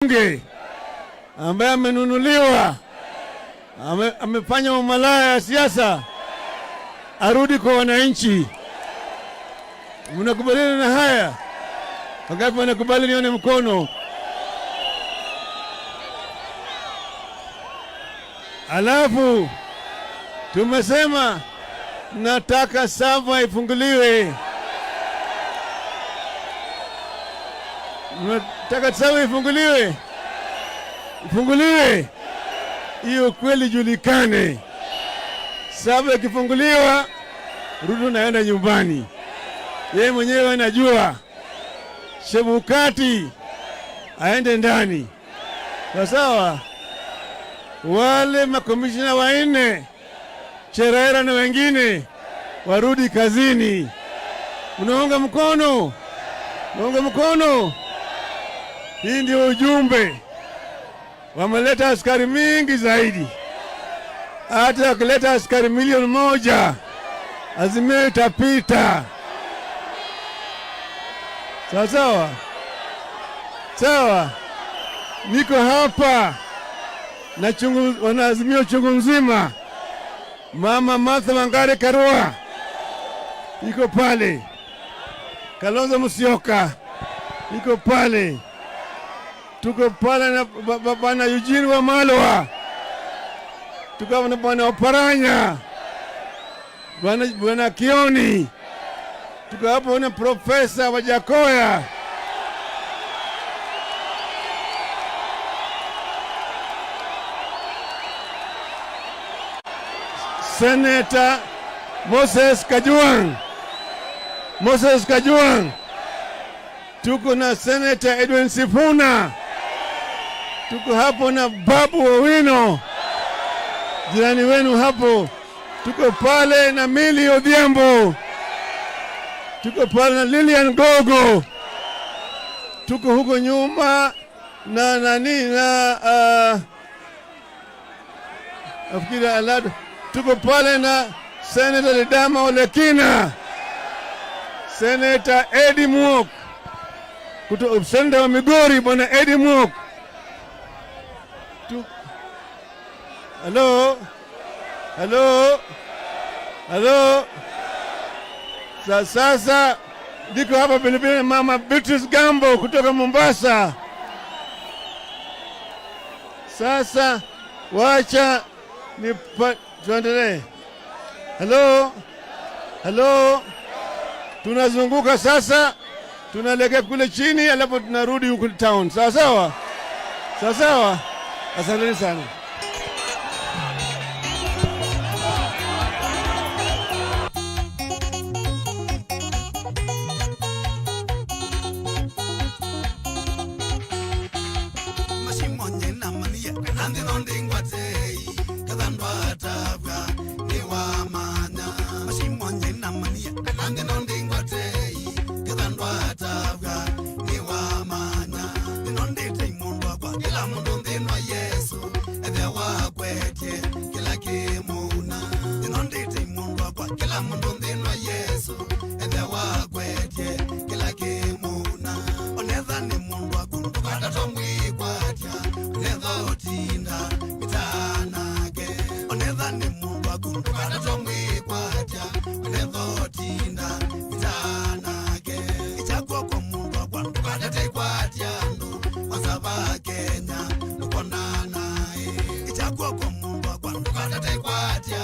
Mbunge ambaye amenunuliwa, amefanya umalaya ya siasa, arudi kwa wananchi. Mnakubaliana na haya? Wangapi wanakubali? Nione mkono. Alafu tumesema nataka server ifunguliwe. Nataka server ifunguliwe, ifunguliwe, hiyo kweli julikane. Server ikifunguliwa, Ruto naenda nyumbani, yeye mwenyewe anajua. Chebukati aende ndani, sawa sawa. Wale makomishina wanne Cherera na wengine warudi kazini. Unaunga mkono? Unaunga mkono? Hii ndio ujumbe. Wameleta askari mingi zaidi, hata wakileta askari 1 milioni, Azimio itapita. Sawa sawa sawa. Niko hapa na chungu, wanaazimio chungu mzima. Mama Martha Wangari Karua iko pale, Kalonzo Musyoka iko pale, tuko pale na bwana Eugene Wamalwa, tuko na bwana Oparanya, bwana Kioni, tuko hapo na Profesa Wajackoyah. Senator Moses Kajwang', Moses Kajwang', tuko na Senator Edwin Sifuna, tuko hapo na Babu Owino, jirani wenu hapo, tuko pale na Millie Odhiambo, tuko pale na Lilian Gogo, tuko huko nyuma na nani na nafikiri Alado, tuko pale na Senator Ledama Olekina, Senator Eddie Mwok, Senator wa Migori bwana Eddie Mwok. Hello? Hello? Hello? Sasa niko hapa vilevile Mama Beatrice Gambo kutoka Mombasa. Sasa wacha ni tuendelee. Hello? Hello? Tunazunguka sasa, tunaelekea kule chini, alafu tunarudi huku town. Sawa sawa? Sawa sawa? Asanteni sana. Mashimonye namaniye nandi nondingwatei kathandwatabwa niwamanya mashimonye namaniye nandi nondingwatei kathandwatabwa niwamanya ninondite imundu akwa kila mundu nthinwa Yesu ethe wakwetye kila kimuna ninondite imundu akwa kila mundu nthinwa Yesu ethe wakwetye kila kimuna onetha ni mundu aku ndukatata mwikwatya onetha utinda mitanake onetha ni mundu aku ndukatata mwikwatya onetha utinda mitanake ichagua kwa mundu akwa ndukatata ikwatya ndu kwanza Kenya nukona naye ichagua kwa mundu akwa ndukatata ikwatya.